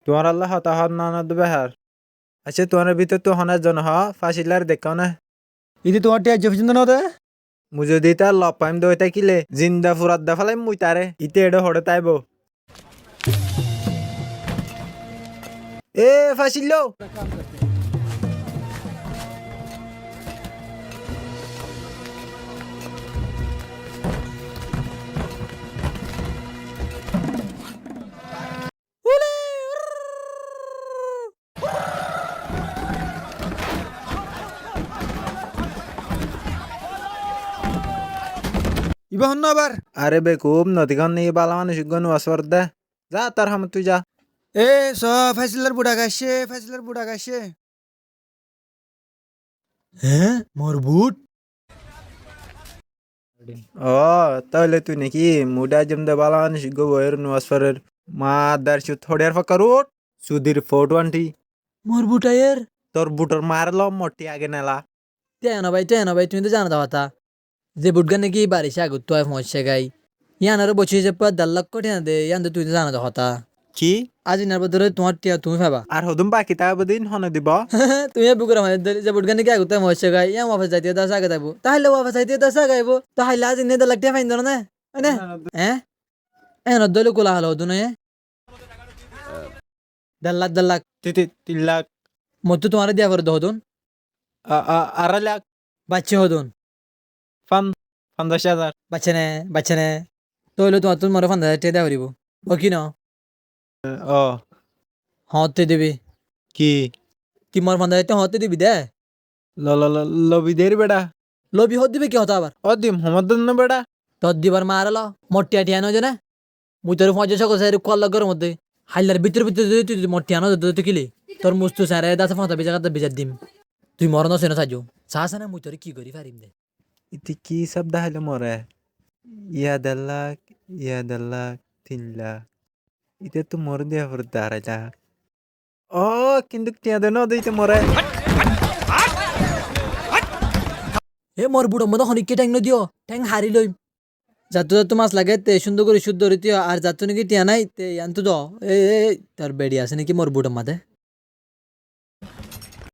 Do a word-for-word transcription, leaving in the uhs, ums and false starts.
Tuáñrallá hotá hoór no, no dé behar. Accá, tuáñrar bútottu honó ezzone hoó, Fácillare deikkó né? Íte tuáñr thiañ aijjó foijjonto no dé? Mui zodi ítar lok faiyum dé ói tákile, zinda furat dé félaiyum mui taré. Íte eçé hoçé táibou? E Fácillo! Ibá honnúa abar? Aré bekuf, notikáne bála manúic uggúa nuas foredde. Za, tor hamot tui za. E, só, Fácillar buçak aiccé, Fácillar buçak aiccé. Hé, mor buth? Ó, tóile tui niki muúd aijjóm de bála manúic uggúa boiyóre nuas forer. Maddar cúd, hoçiyar fokkar uth, sudir fóut uanthi. Mor buth aiyér? Tor buthor maáre lo, mor thiañ age nela. Thiañ no bái, thiañ no bái, tuñí to zano de hotá. Ze buthgán niki baricá agottú aái foóñiccé gái. Yíanoré boccís hísafe der lak thiañ de, yían de tuñí to zano de hotá. Ki? Aijjar bodóle tuáñr thiañ tuñí faiba. Ar hodún baki táibo de ín hone dibá? Tuñí e bukor maze dóri, ze buthgán niki agottú aái foóñiccé gái, yían wafes zaite de asé age táibo. Táile wafes zaite de asé age aibo. Tó háilla aijjar der lak thiañ faindó né? Óine? Eé? Eénor dóile kula halo hodún óiye? Der lak, der lak. Ti-, ti-, tin lak. Mottú tuáñre diya foribó de hodún? A-, a-, arai lak. Baiccé hodún? Fan-, fonzaic házar. Baiccé né, baiccé né. Tóile tuáñttú moré fonzaic házar thiañ diya foribó. Ó ki no? Ó. Hoóñtte dibi. Ki? Ki mor fonzaic házar thiañ hoóñtte dibi de? Lo, lo, lo, lobi der beça. Lobi hoódde be ki hotá abar? Ó dim, homor dónno beça. Tor dibar maáre lo, mor thiañ thiañ no zane. Mui toré foñzaic cók sári kuwar lok góror modde. Háillar bútore bútore zodi tui mor thiañ no zodi tui kili. Tor mustu sere dase foñzaic biza gata biza dim. Tui moré no sino saijjó. Saás né mui toré ki gorí farim de. Íte ki hísab deháilo moré? Yá der lak, yá der lak, tin lak. Íte to moré diya foredde arai lak. Ó, kintu thiañ de no de íte moré. E mor buthor modde honikká théng no diyo, théng hári loim. Zattú zattú mas lage te cúndor gorí cúd dóri tíyo, ar zattú niki thiañ nái te yíantu do. E, e, e, tor beçi asé niki mor buthor modde?